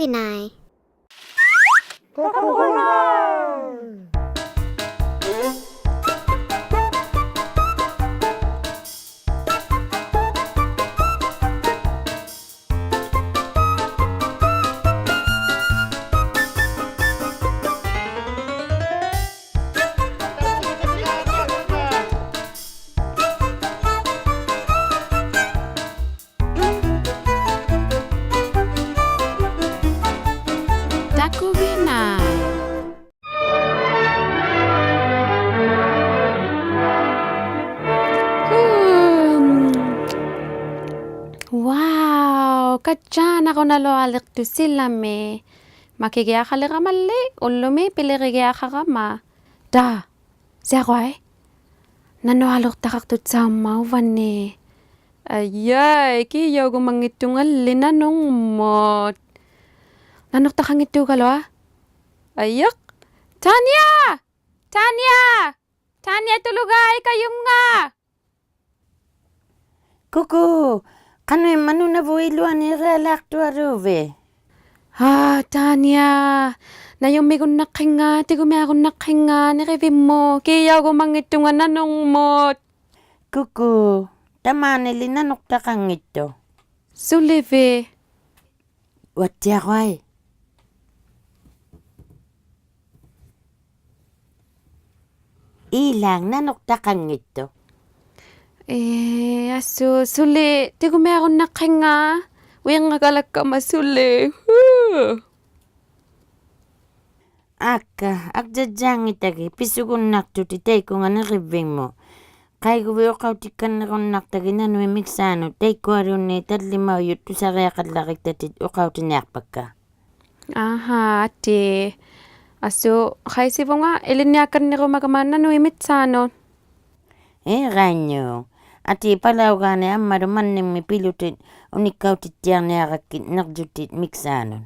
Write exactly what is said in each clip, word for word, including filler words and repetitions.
ᑕᑯᒋᓇᐃ. ᑕᑯᒋᓇᐃ. Wow, ᑲᔾᔮᓇᒍᓇᓗᐊᓕᖅᑐᖅ ᓯᓚᒥ. ᒪᑭᒋᐊᖃᓕᕋᒪᓕ, ᐅᓪᓗᒥ ᐱᓕᕆᒋᐊᖃᕋᒪ. ᑕ, ᓯᐊᕈᐊᐃ. ᓇᓄᐊᓗᖅᑕᖃᖅᑐᑦᓴᐅᒻᒪᑦ ᐅᕙᓂ. ᐊᔭᐃ, ᑭᔭᐅᒍᒪᙱᑦᑐᖓᓕ ᓇᓄᕐᒧᑦ. ᓇᓄᖅᑕᖃᙱᑦᑑᒐᓗᐊ. ᐊᔭᖅ. ᑖᓂᐊ! ᑖᓂᐊ! ᑖᓂᐊ ᑐᓗᒐᐃ ᑲᔪᙵ! ᑯᑯ, ᖃᓄᐃᒻᒪᑦ ᓄᓇᕗᑦ ᐃᓗᐊᓂ ᐃᕆᐊᓛᖅᑐᐊᓘᕕᑦ? ᐋ, ᑖᓂᐊ, ᓇᔪᒻᒥᒍᓐᓇᖅᑮᙵ, ᑎᒍᒥᐊᕈᓐᓇᖅᑮᙵ, ᓂᕆᕕᒻᒧᑦ, ᑭᔭᐅᒍᒪᙱᑦᑐᖓ ᓇᓄᕐᒧᑦ. ᑯᑯ, ᑕᒫᓂᓕ ᓇᓄᖅᑕᖃᙱᑦᑐᖅ. ᓱᓕᕖᑦ? ᐅᐊᑦᑎᐊᕈᐊᐃ. ᐃᓛᒃ ᓇᓄᖅᑕᖃᙱᑦᑐᖅ. ᐄ, ᐊᓱ, ᓱᓕ, ᑎᒍᒥᐊᕈᓐᓇᖅᑮᙵ, ᐅᐃᕐᖓᒐᓚᒃᑲᒪ ᓱᓕ. ᕼᐆ. ᐋᒃᑲ, ᐊᒡᔾᔭᔾᔮᙱᑕᒋᑦ, ᐱᓱᒍᓐᓇᖅᑐᑎᑦ ᑕᐃᑯᖓ ᓂᕆᕝᕕᖕᒧᑦ. ᖃᐃᒍᕕᑦ ᐅᖃᐅᑎᒃᑲᓐᓂᕈᓐᓇᖅᑕᒋᑦ ᓇᓄᐃᑦ ᒥᒃᓵᓄᑦ, ᑕᐃᒃᑯᐊᓘᓐᓃᑦ ᑕᓪᓕᒪᐅᔪᑦ ᑐᓴᕆᐊᖃᓪᓚᕆᒃᑕᑎᑦ ᐅᖃᐅᑎᓂᐊᖅᐸᒃᑲ. ᐊᕼᐊ, ᐊᑏ. ᐊᓱ, ᖃᐃᓯᕗᖓ, ᐃᓕᓐᓂᐊᒃᑲᓐᓂᕈᒪᒐᒪ ᓇᓄᐃᑦ ᒥᒃᓵᓄᑦ. ᐄ, ᖃᐃᓐᓄ. ᐊᑏ ᐸᓚᐅᒑᓂ ᐊᒻᒪᓗ ᒪᓐᓂᖕᒥ ᐱᓗᑎᑦ ᐅᓂᒃᑲᐅᑎᑦᑎᐊᕐᓂᐊᕋᒃᑭᑦ ᓂᕐᔪᑎᑦ ᒥᒃᓵᓄᑦ.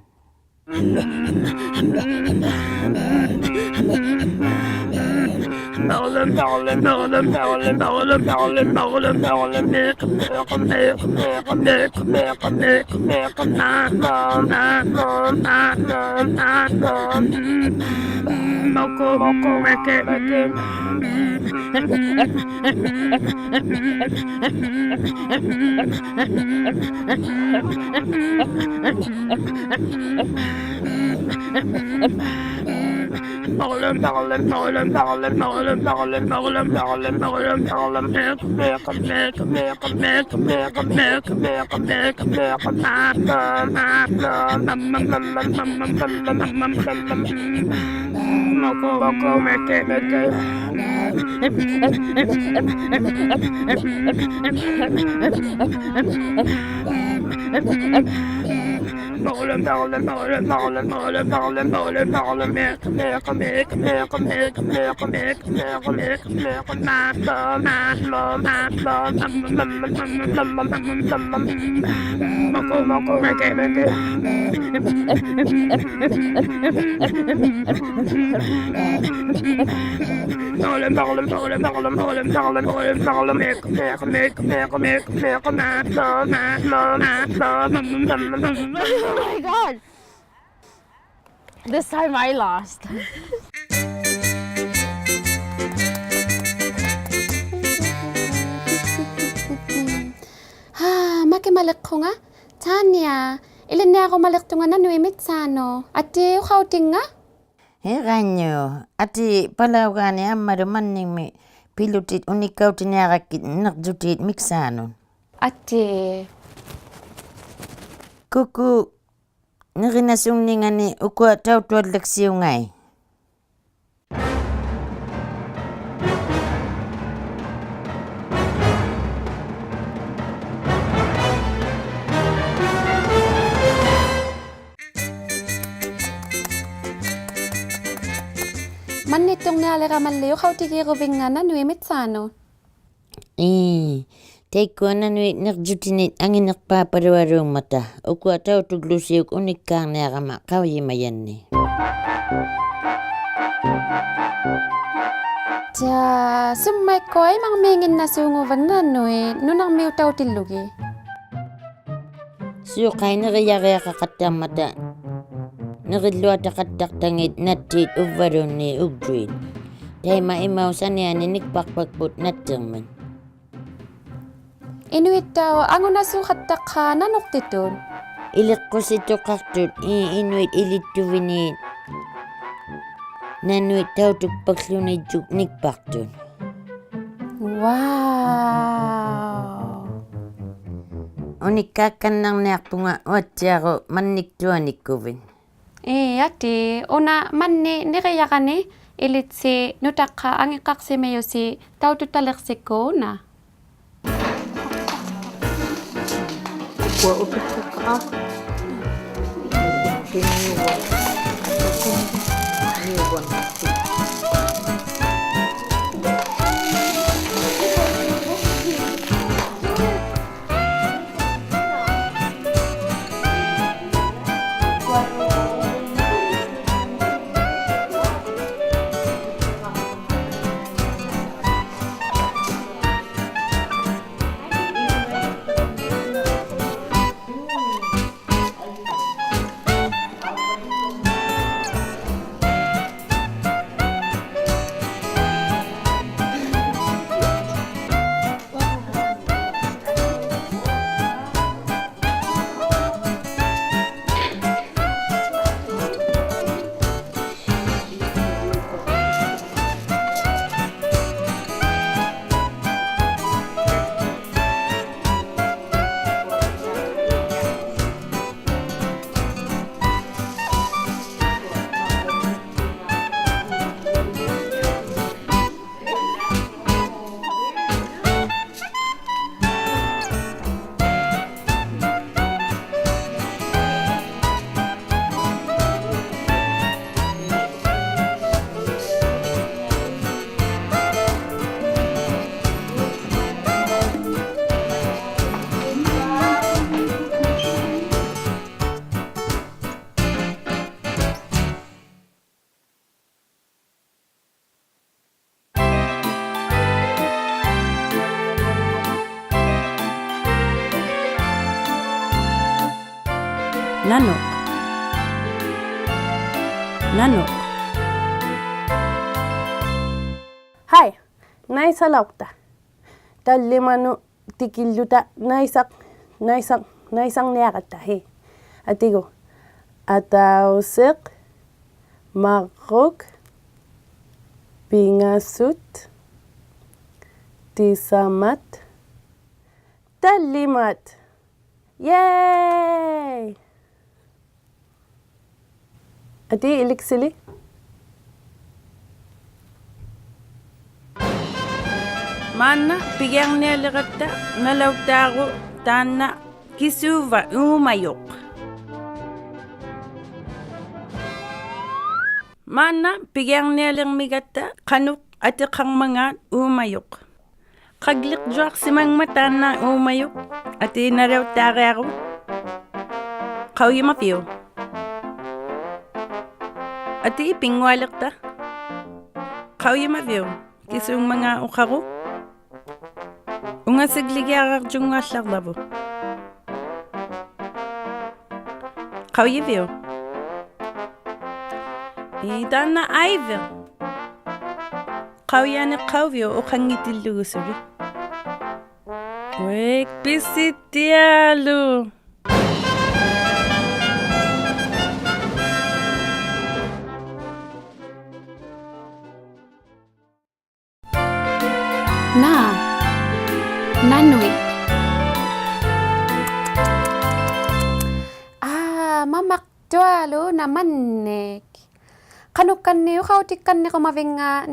Oh my God. This time I lost. ᕼᐋ, ᒪᑭᒪᓕᖅᑯᖓ, ᑖᓂᐊ, ᐃᓕᓐᓂᐊᕈᒪᓕᖅᑐᖓ ᓇᓄᐃᑦ ᒥᒃᓵᓄᑦ. ᐊᑏ ᐅᖃᐅᑎᙵ? ᐄ, ᖃᐃᓐᓄ, ᐊᑏ ᐸᓚᐅᒑᓂ ᐊᒻᒪᓗ ᒪᓐᓂᖕᒥ ᐱᓗᑎᑦ ᐅᓂᒃᑲᐅᑎᓂᐊᕋᒃᑭᑦ ᓂᕐᔪᑏᑦ ᒥᒃᓵᓄᑦ. ᐊᑏ. ᑯᑯ, ᓂᕆᓇᓱᖕᓂᖓᓂ ᐅᑯᐊ ᑕᐅᑐᐊᓪᓚᒃᓯᐅᖓᐃ. ᒪᓐᓂᑦᑐᕐᓂᐊᓕᕋᒪᓕ ᐅᖃᐅᑎᒌᕈᕕᙵ ᓇᓄᐃᑦ ᒥᒃᓵᓄᑦ. ᐄ, ᑕᐃᒃᑯᐊ ᓇᓄᐃᑦ ᓂᕐᔪᑎᓂᑦ ᐊᖏᓂᖅᐹᐸᓗᐊᓘᒻᒪᑕ, ᐅᑯᐊ ᑕᐅᑐᒡᓗᓯᐅᒃ ᐅᓂᒃᑳᕐᓂᐊᕋᒪ ᖃᐅᔨᒪᔭᓐᓂᒃ. ᔮ, ᓱᒻᒪᐃᒃᑯᐊ ᐃᒪᕐᒦᖏᓐᓇᓲᖑᕙᑦ ᓇᓄᐃᑦ, ᓄᓇᕐᒥᐅᑕᐅᑎᓪᓗᒋᑦ. ᓲᖃᐃ ᓂᕆᔭᕆᐊᖃᖃᑦᑕᕐᒪᑕ, ᓂᕆᓪᓗᐊᑕᖃᑦᑕᖅᑕᖏᑦ ᓇᑦᑏᑦ ᐅᕝᕙᓘᓐᓃᑦ ᐅᒡᔪᐃᑦ. ᑕᐃᒪ ᐃᒪᐅᑉ ᓴᓂᐊᓂᒃ ᓂᒃᐸᖅᐸᒃᐳᑦ ᓇᑦᑎᕐᒥᒃ. ᐃᓄᐃᑦᑕᐅᖅ ᐊᖑᓇᓱᖃᑦᑕᖅᑲ ᓇᓄᖅᑎᑐᑦ? ᐃᓕᖅᑯᓯᑐᖃᖅᑐᑦ, ᐄ, ᐃᓄᐃᑦ ᐃᓕᑦᑐᕕᓃᑦ ᓇᓄᐃᑦ ᑕᐅᑐᒃᐸᒃᖢᓂᔾᔪᒃ ᓂᒃᐸᖅᑐᑦ. Wow. ᐅᓂᒃᑳᒃᑲᓐᓇᕐᓂᐊᖅᐳᖓ ᐅᐊᑦᑎᐊᕈ ᒪᓐᓂᒃᑐᐊᓂᒃᑯᕕᑦ. ᐄ, ᐊᑏ, ᐅᓇ ᒪᓐᓂᒃ ᓂᕆᔭᕋᓂ ᐃᓕᑦᓯ ᓄᑕᖅᑲᑦ ᐊᖏᖃᖅᓯᒥᔪᓯ ᑕᐅᑐᑕᓕᖅᓯᒃᑯᑦ ᐅᓇ. ᓇᓄᖅ. ᓇᓄᖅ. ᕼᐊᐃ, ᓇᐃᓴᓚᐅᖅᑕ. ᑕᓪᓕᒪᓄᑦ ᑎᑭᓪᓗᑕ ᓇᐃᓴᖅ, ᓇᐃᓴᖅ, ᓇᐃᓴᕐᓂᐊᕋᑦᑕ, ᕼᐃ. ᐊᑏᒎᖅ. ᐊᑕᐅᓯᖅ, ᒪᕐᕉᒃ, ᐱᖓᓱᑦ, ᑎᓴᒪᑦ, ᑕᓪᓕᒪᑦ. Yay! ᐊᑏ ᐃᓕᑦᓯᓕ. ᒫᓐᓇ ᐱᒋᐊᕐᓂᐊᓕᕋᑦᑕ ᓇᓚᐅᑦᑖᕈᒃ ᑖᓐᓇ ᑭᓲᕙ ᐆᒪᔪᖅ. ᒫᓐᓇ ᐱᒋᐊᕐᓂᐊᓕᕐᒥᒐᑦᑕ ᖃᓄᖅ ᐊᑎᖃᕐᒪᖔᑦ ᐆᒪᔪᖅ. ᖃᒡᓕᒡᔪᐊᖅᓯᒪᖕᒪᑦ ᑖᓐᓇ ᐆᒪᔪᖅ. ᐊᑏ ᓇᓚᐅᑦᑖᕆᐊᕈᒃ. ᖃᐅᔨᒪᕕᐅᒃ? ᐊᑏ ᐱᙳᐊᓕᖅᑕ. ᖃᐅᔨᒪᕕᐅᒃ? ᑭᓲᖕᒪᖔᑦ ᐅᖃᕈᒃ. ᐅᖓᓯᒡᓕᒋᐊᕐᔪᙳᐊᓪᓚᕐᓚᕗᑦ. ᖃᐅᔨᕕᐅᒃ? ᐄ, ᑖᓐᓇ ᐊᐃᕕᖅ. ᖃᐅᔨᐊᓂᒃᑲᕕᐅᒃ ᐅᖃᙱᑎᓪᓗᒍ ᓱᓕ? ᐅᐃᒃ, ᐱᓯᑎᐊᓗᒃ. ᓇ. ᓇᓄᐃᑦ. ᐋ, ᒪᒪᖅᑐᐊᓗᒃ ᓇ ᒪᓐᓂᒃ. ᖃᓄᒃᑲᓐᓂᖅ ᐅᖃᐅᑎᒃᑲᓐᓂᕈᒪᕕᙵ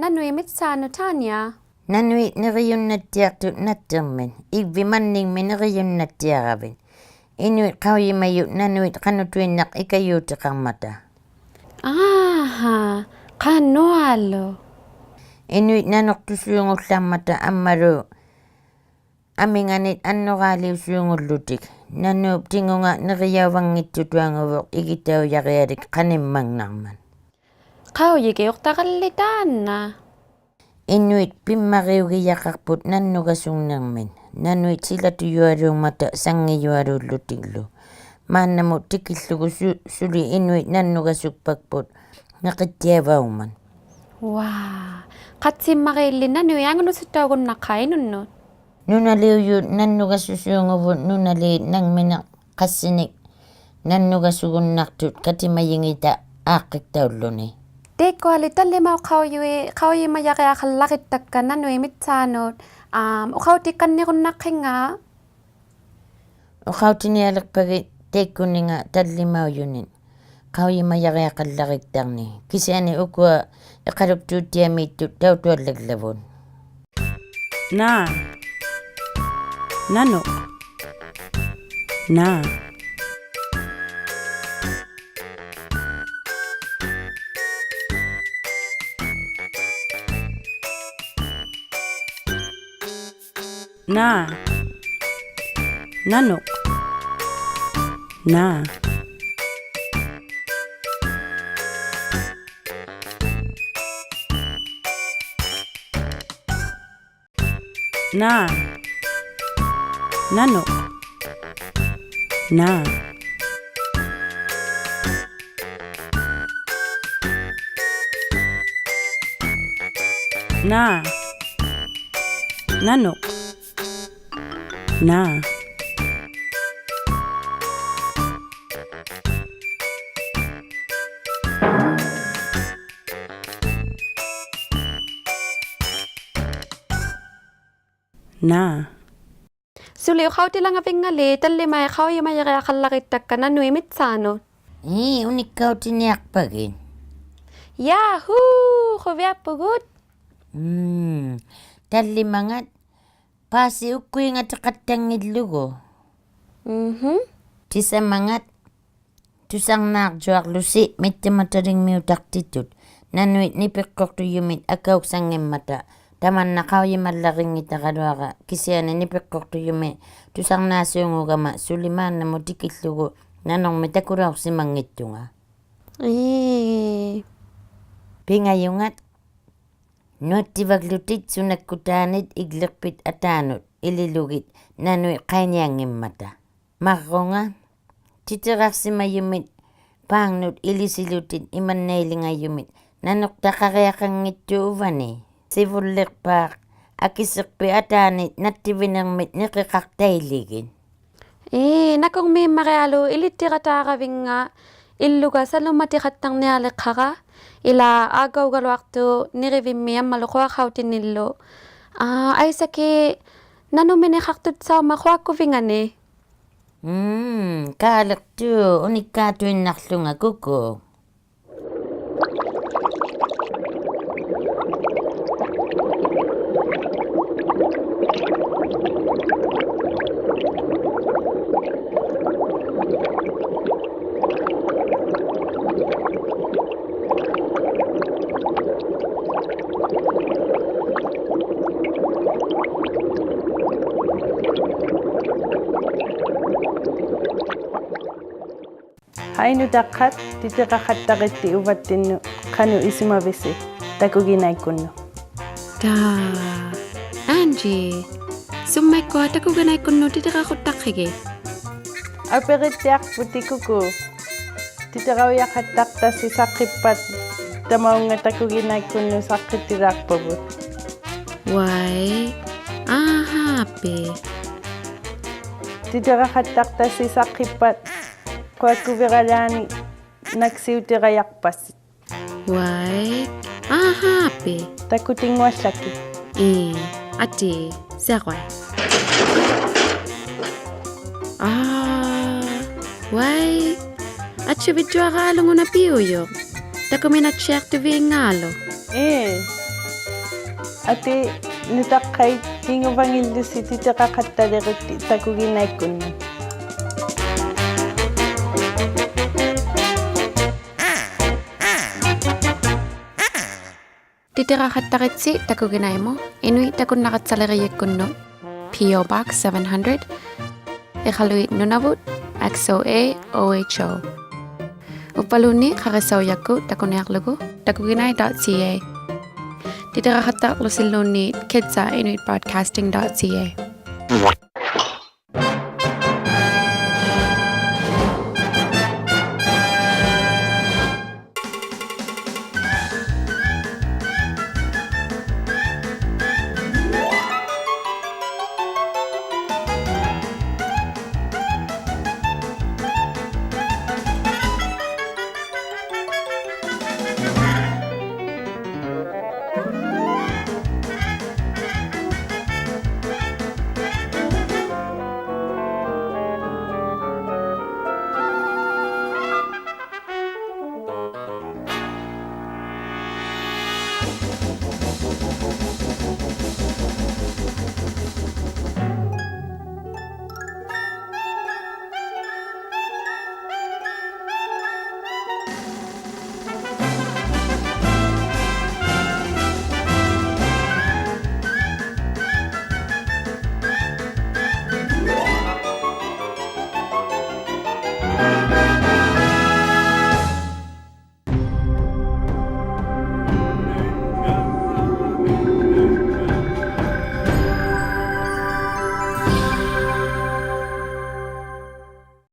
ᓇᓄᐃᑦ ᒥᑦᓵᓄᑦ, ᑖᓂᐊ? ᓇᓄᐃᑦ ᓂᕆᔪᓐᓇᑦᑎᐊᖅᑐᑦ ᓇᑦᑎᕐᒥᒃ, ᐃᒡᕕᑦ ᒪᓐᓂᖕᒥᒃ ᓂᕆᔪᓐᓇᑦᑎᐊᕋᕕᑦ. ᐃᓄᐃᑦ ᖃᐅᔨᒪᔪᑦ ᓇᓄᐃᑦ ᖃᓄᑐᐃᓐᓇᖅ ᐃᑲᔫᑎᖃᕐᒪᑕ. ᐋᕼᐊ, ᖃᓄᐊᓗᒃ. ᐃᓄᐃᑦ ᓇᓄᖅᑐᓲᖑᓪᓚᕐᒪᑕ ᐊᒻᒪᓗ ᐊᒥᖓᓂᑦ ᐊᓐᓄᕌᓕᐅᓲᖑᓪᓗᑎᒃ. ᓇᓅᑉ ᑎᖑᖓ ᓂᕆᔭᐅᕙᙱᑦᑐᑐᐊᖑᕗᖅ ᐃᒋᑕᐅᔭᕆᐊᓕᒃ ᖃᓂᒻᒪᖕᓇᕐᒪᑦ. ᖃᐅᔨᒋᐅᖅᑕᕋᓪᓕ ᑖᓐᓇ. ᐃᓄᐃᑦ ᐱᒻᒪᕆᐅᒋᔭᖃᖅᐳᑦ ᓇᓐᓄᒐᓱᖕᓂᕐᒥᑦ. ᓇᓄᐃᑦ ᓯᓚᑐᔪᐊᓘᖕᒪᑕ ᓴᙱᔪᐊᓘᓪᓗᑎᒡᓗ. Maannamut tikillugu su-, suli inuit nannugasukpakput niqittiavaungmat. Wow. Qatsimmagiilli nanuit angunusutaugunnaqqa inunnut? Nunaliujut nannugasusuunguvut nunaliit nangminiq qassinik nannugasugunnaqtut katimajingita aaqqiktaulluni. Taikkuali tallimauqaujuit qaujimajariaqallagittakka nanuit mitsaanut, am, uqautikannirunnaqqinnga? Uqautinialiqpagit taikkuninga tallimaujunit qaujimajariaqallagittarni, kisiani ukua iqaluktuuttiamiittut tautuallaglavut. Naa. Nanuq. Naa. Naa. Nanuq. Naa. Naa. Nanuq. Naa. Naa. Nanuq. Naa. Naa. Suli uqautilangavinngali tallimait qaujimajariaqallagittakka nanuit mitsaanut. Ii, unikkautiniaqpagit. Yahoo! Quviappugut. Mm. Tallimangat paasi ukkuingatiqattanngillugu. Mhm. Tisamangat tusarnaarjuarlusi mittamatalingmiutaqtitut nanuit nipiqquqtujumit akauksangngimmata, tamanna qaujimallarinngitaraluara kisiani nipiqquqtujumi tusarnaasuungugama suli maannamut tikillugu nanurmi takulauqsimanngittunga. Ii. Pingajungat nuattivaglutit sunakkutaanit igliqpit ataanut ililugit nanuit qainianngimmata. Marrunga, titiraqsimajumit paangnut ilisilutit imannailingajumit nanuqtaqariaqanngittuq uvani. Sivulliqpaaq akisiqpit ataanit nattivinirmit niqiqaqtailigit. Ii, nakurmiimmarialuuq ilittiqataaravinnga illuga salumatiqattarnialiqhara, ilaa aaggaugaluaqtuq nirivimmi ammalu quaqautinillu. Aa, aisaki nanuminiqaqtut sauma quakkuvingani. Mm, kaaliqtuq unikkaatuinnaqłunga kuku. Hai nutaqqat, titiqaqattaritti uvattinnut, qanuq isumavisi takuginaikkunnut? Taa, Angie, summaikkua takuginaikkunnut titiqaquttaqqigit? Apirittiaqputit kuku. Titiraujaqattaqtasi saqqippat tamaunga takuginaikkunnut saqqittilaaqpavut. Vai, aahaapi. Titiraujaqattaqtasi saqqippat quakkuvirajaani naksiutirajaqpasi. Vai, aahaapi. Takutinnguallakit. Ii, atii, siaquai. Aa, vai, atsuvittuaraalunguna piujuq. Takuminattiaqtuviinngaalu. Ii. Atii nutaqqait, kinguvanngillusi titiqaqattaliritti takuginaikkunnut. Titiqaqattaritsi takuginaimut, Inuit takunnaqattalirijikkunnut, P O Box seven hundred, Iqaluit Nunavut, X O A O H O. Uvvaluunniit qarisaujakkut takuniaqługu takuginai dot C A. Titiqaqattaqłusilluunniit kids at inuit broadcasting dot C A.